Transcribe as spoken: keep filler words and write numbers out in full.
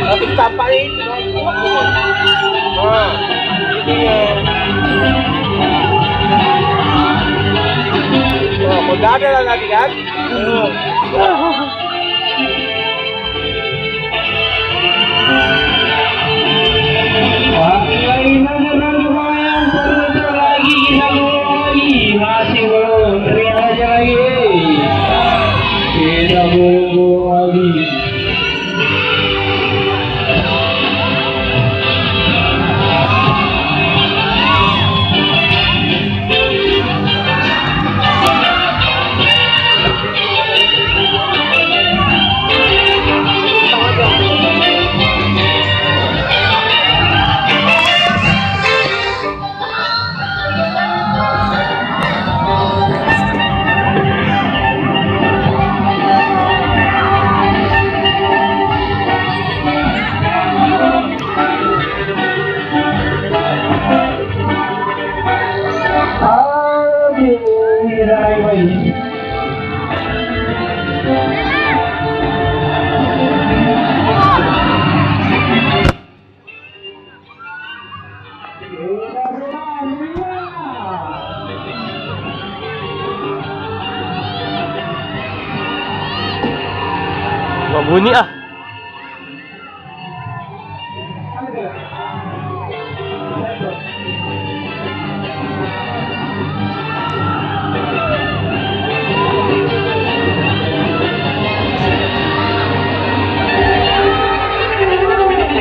Tapi tampak ni. Ha, ini dia. Ha, kau dah ada lah tadi kan? Ha. Masih belum, teriak aja lagi. Kita belum lagi. Wah, bunyi ah.